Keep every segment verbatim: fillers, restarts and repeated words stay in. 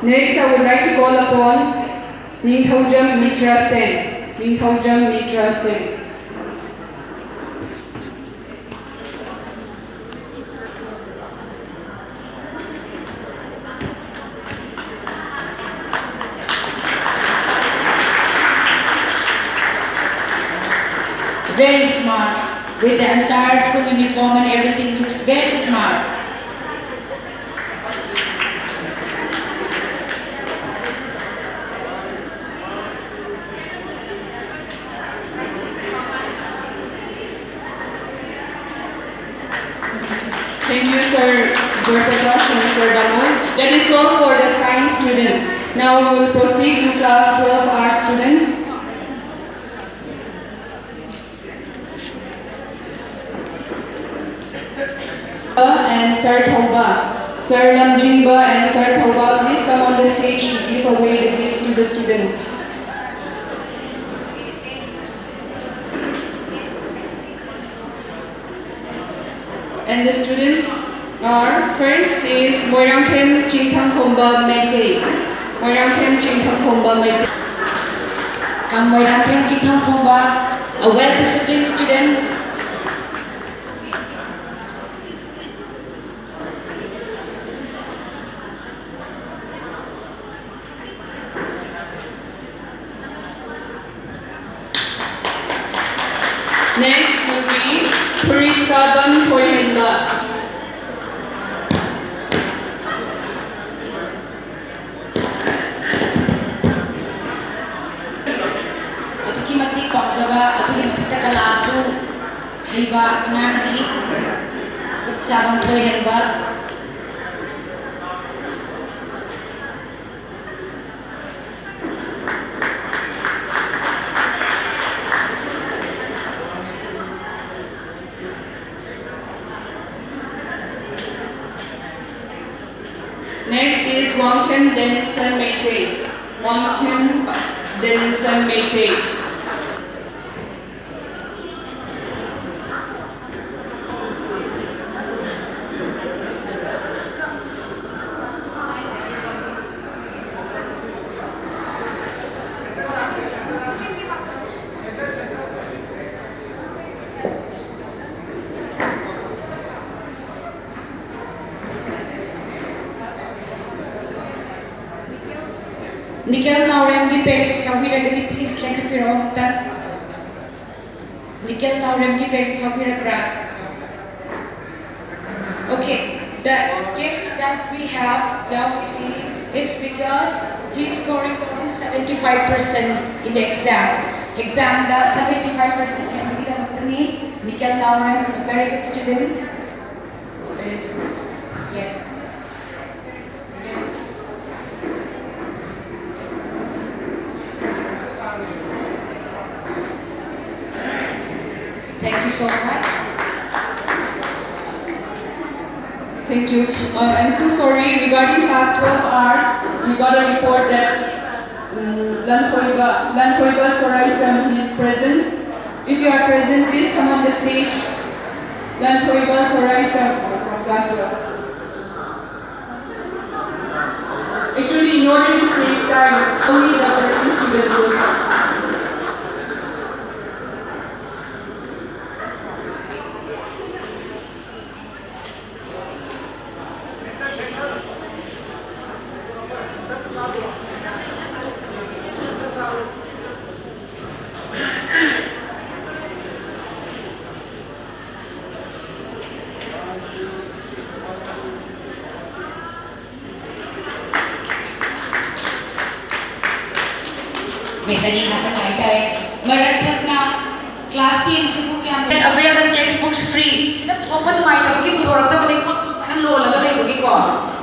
Next, I would like to call upon Ningthoujam Mitra Sen. Ningthoujam Mitra Sen. Very smart. With the entire school uniform and everything, looks very smart. Thank you, Sir Jaiprakash and Sir Damon. That is all for the science students. Now we will proceed to class twelve art students. And Sir Thouba. Sir Lamjingba and Sir Thouba, please come on the stage to give away the gifts to the students. And the students are, first is Moirangthem Chingthangkhomba Meitei. Moirangthem Chingthangkhomba Meitei. Come, Moirangthem Chingthangkhomba, a well-disciplined student. Next will be Puritsabam Thoihenba. ꯑꯗꯨꯛꯀꯤ ꯃꯇꯤꯛ ꯄꯥꯝꯖꯕ, ꯑꯗꯨꯒꯤ ꯃꯊꯛꯇ ꯀꯂꯥꯁꯨ ꯍꯩꯕ ꯑꯉꯥꯡꯅꯤ꯫ ꯆꯥꯕꯝ ꯊꯣꯏꯍꯟꯕ꯫ Next is Wangkhem Denison Meitei. Wangkhem Denison Meitei. Nikhil Naorem ꯒꯤ parents ꯌꯥꯎꯕꯤꯔꯒꯗꯤ please ꯂꯦꯡꯈꯠꯄꯤꯔꯛꯑꯣ ꯑꯃꯨꯛꯇ꯫ Nikhil Naorem ꯒꯤ parents ꯌꯥꯎꯕꯤꯔꯛꯄ꯭ꯔꯥ? Okay, the gift that we have, now we see, it's because he's scoring more than seventy five percent in the exam. Exam the seventy five percent ꯍꯦꯟꯕꯒꯤꯗꯃꯛꯇꯅꯤ꯫ Nikhil Naorem, a very good student. Yes. Thank you so much. Thank you. Uh, I'm so sorry. Regarding class twelve arts, we got a report that um, Lanthoiba, Lanthoiba Soraisam, he is present. If you are present, please come on the stage. Lanthoiba Soraisam from class twelve. Actually, in order to save time, only the present students will come. Miss ꯑꯅꯤ ꯉꯥꯛꯇ ꯉꯥꯏ ꯇꯥꯔꯦ꯫ ꯃꯔꯛ ꯊꯠꯅ class ten ꯁꯤꯕꯨ ꯀꯌꯥꯝ avail the textbooks free? ꯁꯤꯗ ꯄꯨꯊꯣꯛꯄ ꯅꯨꯡꯉꯥꯏꯇꯕꯒꯤ ꯄꯨꯊꯣꯔꯛꯇꯕꯅꯤ꯫ ꯄꯣꯠꯇꯨ ꯁꯨꯃꯥꯏꯅ ꯂꯣꯜꯂꯒ ꯂꯩꯕꯒꯤꯀꯣ꯫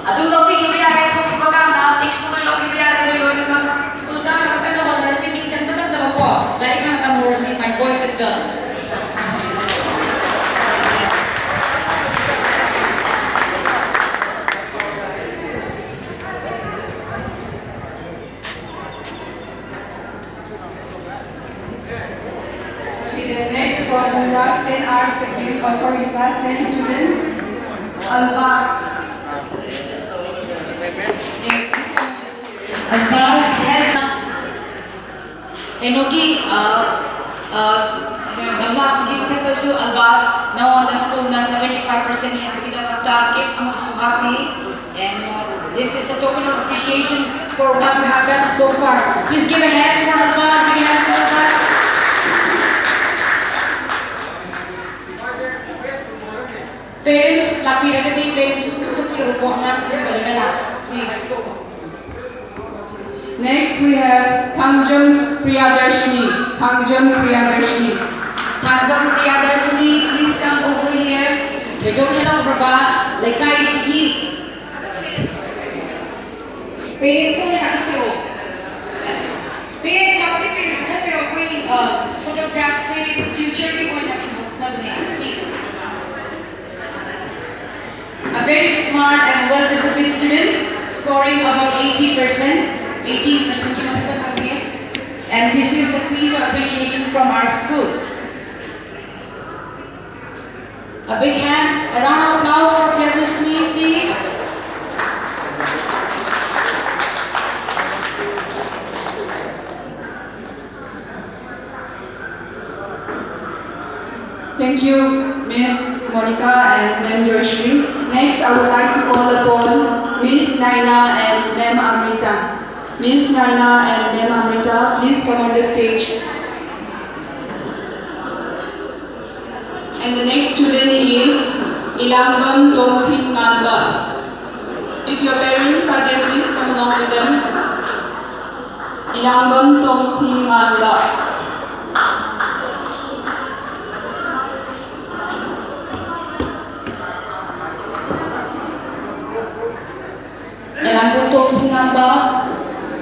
ꯑꯗꯨꯝ ꯂꯧꯕꯤꯈꯤꯕ ꯌꯥꯔꯦ, ꯊꯣꯛꯈꯤꯕ ꯀꯥꯟꯗ textbook ꯂꯣꯏ ꯂꯧꯈꯤꯕ ꯌꯥꯔꯦ, ꯅꯣꯏ ꯂꯣꯏꯅꯃꯛ꯫ School ꯀꯥꯅꯕ ꯀꯟꯅ ꯍꯣꯠꯅꯔꯁꯤ, ꯃꯤꯡ ꯆꯟꯕ ꯆꯟꯗꯕꯀꯣ꯫ ꯂꯥꯏꯔꯤꯛ ꯍꯥꯟꯅ ꯇꯝꯍꯧꯔꯁꯤ, my boys and girls. Okay, the next for the class ten arts again, oh sorry, class ten students, Albas. Yes, this one is Albas has ꯀꯩꯅꯣꯒꯤ, ꯑ, ꯑ, Albasꯀꯤ ꯃꯊꯛꯇꯁꯨ Albas ꯅꯉꯣꯟꯗ schoolꯅ seventy five percent ꯍꯦꯟꯕꯒꯤꯗꯃꯛꯇ gift ꯑꯃꯁꯨ ꯍꯥꯞꯄꯤ꯫ And, uh, this is a token of appreciation. for what you have done so far. Please give a hand for Alba, give a hand for Alba. Parents, ꯂꯥꯛꯄꯤꯔꯒꯗꯤ parents ꯁꯨ ꯄꯨꯊꯣꯛꯄꯤꯔꯛꯎꯀꯣ, ꯑꯉꯥꯡꯁꯤꯡꯒ ꯂꯣꯏꯅꯅ, please. Next we have Thangjam Priyadarshini. Thangjam Priyadarshini. Thangjam Priyadarshini, please come over here. ꯊꯣꯏꯗꯣꯛ ꯍꯦꯟꯗꯣꯛꯈ꯭ꯔꯕ ꯂꯩꯀꯥꯏꯁꯤꯒꯤ parents ꯈꯣꯏꯅ ꯀꯥꯈꯠꯄꯤꯔꯛꯑꯣ꯫ Parents ꯌꯥꯎꯔꯗꯤ parents ꯀꯥꯈꯠꯄꯤꯔꯛꯑꯣ꯫ ꯑꯩꯈꯣꯏ, ꯑ, photograph ꯁꯦ future ꯒꯤ ꯑꯣꯏꯅ ꯊꯝꯍꯧꯅꯕꯅꯦ, please. A very smart and well-disciplined student, scoring above eighty percent, eighty percent ꯀꯤ ꯃꯊꯛꯇ ꯐꯪꯉꯦ꯫ And this is the piece of appreciation from our school. A big hand, a round of applause for Priyadarshini, please. Thank you, Miss Monica and Ma'am Joyshri. Next, I would like to call upon Miss Naina and Ma'am Amrita. Miss Naina and Ma'am Amrita, please come on the stage. And the next student is Ilambam Tongthing Ngamba. If your parents are there, please come along with them. Ilambam Tongthing Ngamba. Ilambam Tongthing Ngamba,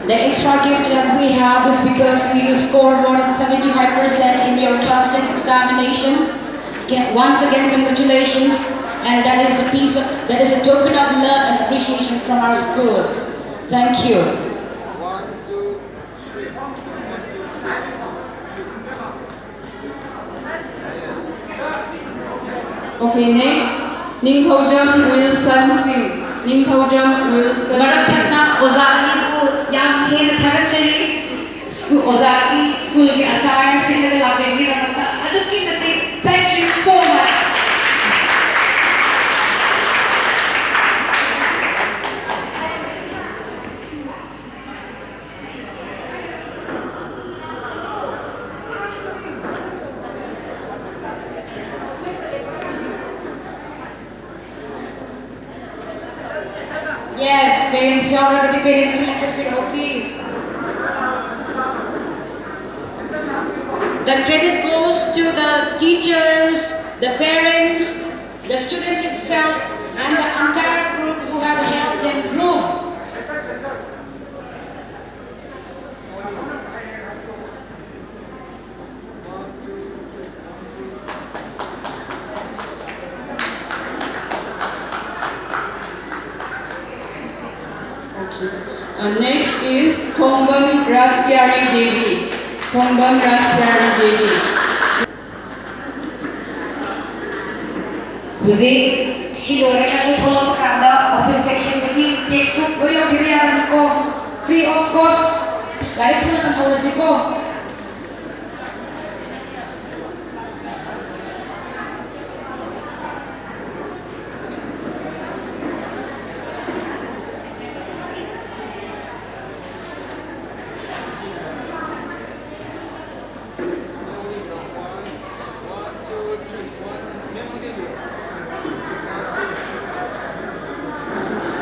the extra gift that we have is because you scored more than seventy-five percent in your class ten examination. Again, once again, congratulations. And that is a piece of, that is a token of love and appreciation from our school. Thank you. Okay, next, Ningthoujam Wilson Singh. Ningthoujam Wilson ꯃꯔꯛ Singh. ꯊꯠꯅ ꯑꯣꯖꯥ ꯑꯅꯤꯕꯨ ꯌꯥꯝ ꯍꯦꯟꯅ ꯊꯥꯒꯠꯆꯔꯤ꯫ School, ꯑꯣꯖꯥꯒꯤ, ꯁ꯭ꯀꯨꯜꯒꯤ attire ꯁꯦꯠꯂꯒ ꯂꯥꯛꯄꯤꯕꯒꯤꯗꯃꯛꯇ ꯑꯗꯨꯛꯀꯤ ꯃꯇꯤꯛ thank you so much. Yes, parents, ꯌꯥꯎꯔꯒꯗꯤ parents ꯁꯨ ꯂꯦꯡꯈꯠꯄꯤꯔꯛꯑꯣ, please. The credit goes to the teachers, the parents, the students itself, and the entire group who have helped them grow. Okay. Uh, next is Thongbam Raspyari Devi. Thongbam Raspyari Devi. ꯍꯧꯖꯤꯛ ꯁꯤ ꯂꯣꯏꯔꯒ ꯑꯗꯨꯝ ꯊꯣꯛꯂꯛꯄ ꯀꯥꯟꯗ office section ꯗꯒꯤ textbook ꯂꯣꯏ ꯂꯧꯈꯤꯕ ꯌꯥꯔꯅꯤꯀꯣ, free of cost꯫ ꯂꯥꯏꯔꯤꯛ ꯊꯨꯅ ꯇꯝꯍꯧꯔꯁꯤꯀꯣ꯫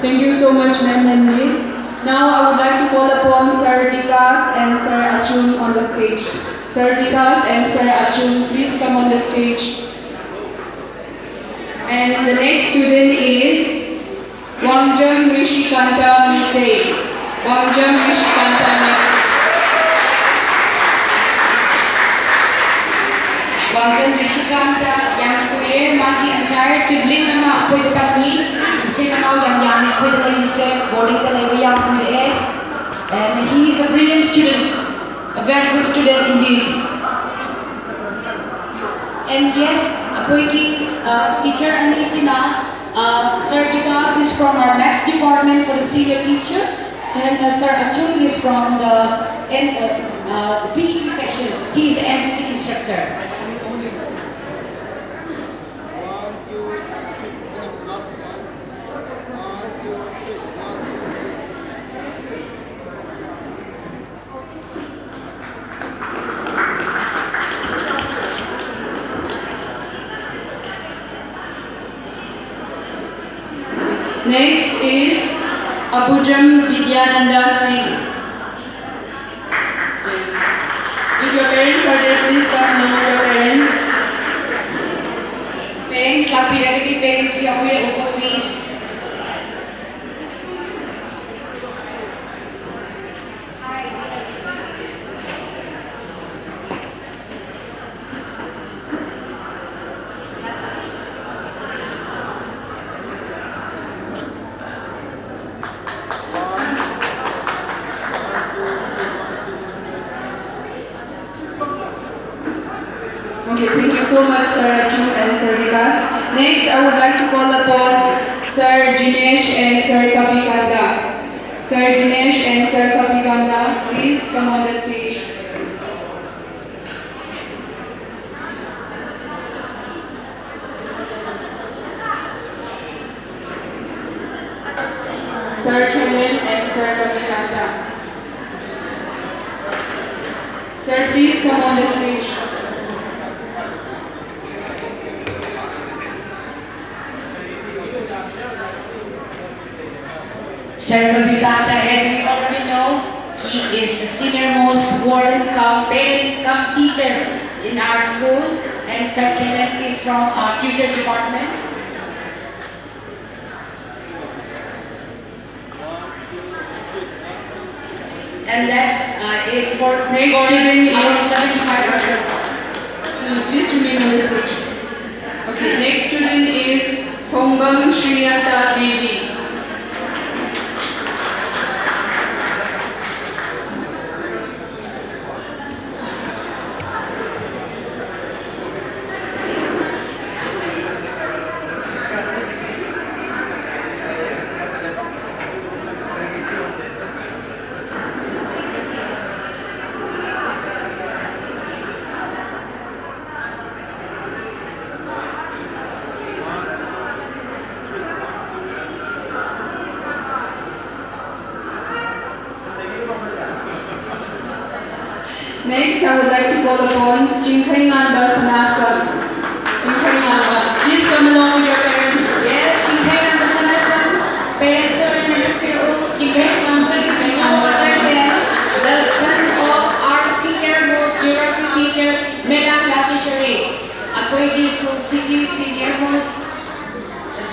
Thank you so much, ma'am and miss. Now I would like to call upon Sir Vikas and Sir Achung on the stage. Sir Vikas and Sir Achung, please come on the stage. And the next student is Wangjam Rishikanta Meitei. Wangjam Rishikanta Meitei. Wangjam Rishikanta, ꯌꯥꯝꯅ ꯀꯨꯏꯔꯦ꯫ ꯃꯥꯒꯤ entire sibling ꯑꯃ ꯑꯩꯈꯣꯏꯗ ꯇꯝꯃꯤ꯫ ꯏꯆꯤꯟ ꯏꯅꯥꯎ ꯌꯥꯝ ꯌꯥꯝꯃꯤ ꯑꯩꯈꯣꯏꯗ ꯂꯩꯔꯤꯁꯦ꯫ Boarding ꯗ ꯂꯩꯕ ꯌꯥꯝ ꯀꯨꯏꯔꯛꯑꯦ꯫ And he is a brilliant student, a very good student indeed. And yes, ꯑꯩꯈꯣꯏꯒꯤ, uh, teacher ꯑꯅꯤꯁꯤꯅ, uh, Sir Vikas is from our maths department for the senior teacher, and, uh, Sir Achung is from the N, uh, uh, P E T section. He is the N C C instructor. Next is Abujam Vidyananda Singh. Yes. If your parents are there, please come along with your parents. Parents, ꯂꯥꯛꯄꯤꯔꯒꯗꯤ parents ꯌꯥꯎꯕꯤꯔꯛꯎꯀꯣ, please. Okay, thank you so much, Sir Arjun and Sir Vikas. Next, I would like to call upon Sir Jinesh and Sir Kapikanta. Sir Jinesh and Sir Kapikanta, please come on the stage. Sir Khalil and Sir Kapikanta. Sir, please come on the stage. Sir Kapikanta, as we already know, he is the senior most warden cum parent cum teacher in our school, and Sir Khalil is from our tutor department. And that uh, is for next scoring student is seventy-five percent. Please remain on the stage. Okay, next student is Hongbang Shriyata Devi. Next, I would like to call upon Chingkhai Ngamba Sanasam. Chingkhai Ngamba, please come along with your parents. Yes, Chingkhai Ngamba Sanasam. Parents ko rin na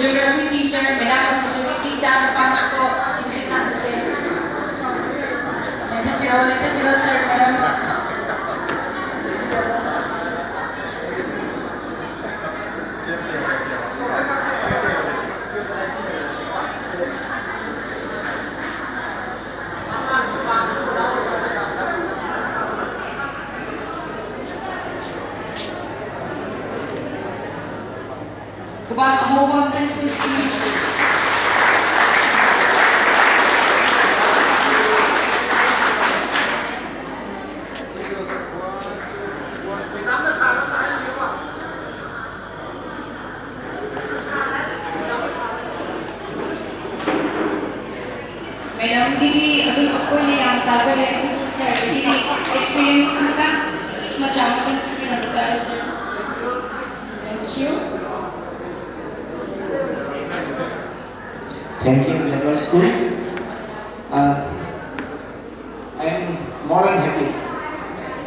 Geography teacher, madam, society teacher, pangako, singkit lang kasi. Letter bureau, letter bureau, sir, madam. Kuban ahobang kan Christine. Madam, gidi, adun akwai ne yang taza le, adun sir, gidi experience kanta, macha makan kanta, sir. Thank you. Thank you, General School. Uh, I am more than happy.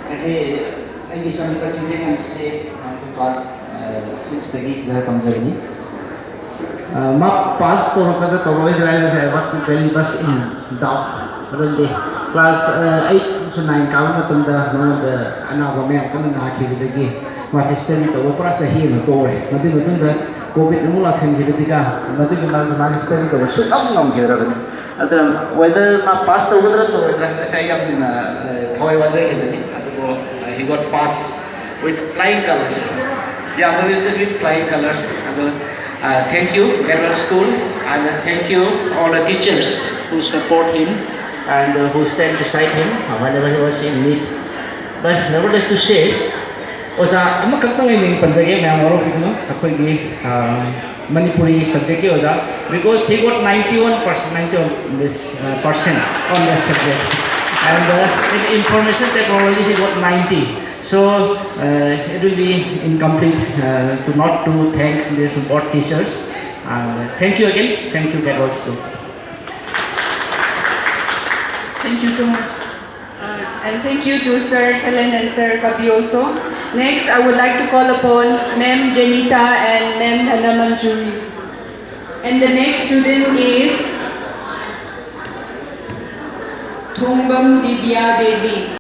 ꯑꯩ ꯑꯩꯒꯤ ꯁꯝꯅ ꯁꯤꯡꯖꯦ ꯉꯝꯕꯤꯁꯦ class ꯁꯤꯛꯁꯇꯒꯤ ꯁꯤꯗ ꯇꯝꯖꯕꯅꯤ꯫ ꯑ, ꯃꯥ pass ꯇꯧꯔꯛꯀꯗ꯭ꯔꯥ ꯇꯧꯔꯛꯑꯣꯏꯗ꯭ꯔꯥ ꯍꯥꯏꯕꯁꯦ I was very much in doubt꯫ ꯃꯔꯝꯗꯤ class eight nine ꯀꯥꯕ ꯃꯇꯝꯗ ꯃꯉꯣꯟꯗ ꯑꯅꯥꯕ ꯃꯌꯥꯝ ꯀꯟꯅ ꯅꯥꯈꯤꯕꯗꯒꯤ ꯃꯥꯁꯦ ꯁ꯭ꯇꯗꯤ ꯇꯧꯕ ꯄꯨꯔꯥ ꯆꯍꯤ ꯑꯃ ꯇꯣꯛꯑꯦ꯫ ꯃꯗꯨꯒꯤ ꯃꯇꯨꯡꯗ ꯀꯣꯚꯤꯗ ꯑꯃꯨꯛ ꯂꯥꯛꯁꯤꯟꯈꯤꯕꯗꯨꯒ ꯃꯗꯨꯒꯤ ꯃꯔꯝꯗ ꯃꯥꯁꯦ ꯁ꯭ꯇꯗꯤ ꯇꯧꯕ ꯁꯨꯡꯉꯝ ꯉꯝꯈꯤꯗ꯭ꯔꯕꯅꯤ꯫ ꯑꯗꯨꯅ whether ꯃꯥ ꯄꯥꯁ ꯇꯧꯒꯗ꯭ꯔꯥ ꯇꯧꯔꯣꯏꯗ꯭ꯔꯥ ꯉꯁꯥꯏ ꯌꯥꯝꯅ, ꯑ, ꯊꯋꯥꯏ ꯋꯥꯖꯈꯤꯕꯅꯤ꯫ ꯑꯗꯨꯕꯨ, ꯑ, he got pass with flying colors. Yeah, he got with flying colors. ꯑꯗꯨ, uh, thank you, Gabriel School, and thank you all the teachers who support him and, uh, who stand beside him, uh, whenever he was in need. But nevertheless to say, ꯑꯣꯖꯥ ꯑꯃꯈꯛꯇꯪ ꯑꯩ ꯃꯤꯡ ꯄꯟꯖꯒꯦ, ꯃꯌꯥꯝ ꯋꯥꯔꯧꯕꯤꯒꯅꯨ꯫ ꯑꯩꯈꯣꯏꯒꯤ, ꯑ, Manipuri subject ꯀꯤ ꯑꯣꯖꯥ, because he got ninety-one percent, ninety-one this, uh, percent on that subject, and, uh, in information technology he got ninety. So, uh, it will be incomplete, uh, to not to thank these both teachers. Uh, thank you again. Thank you, Gabriel School. Thank you so much. Uh, and thank you to Sir Helen and Sir Fabioso. Next, I would like to call upon Ma'am Janita and Ma'am Hannah Manjuri. And the next student is Thongbam Divya Devi.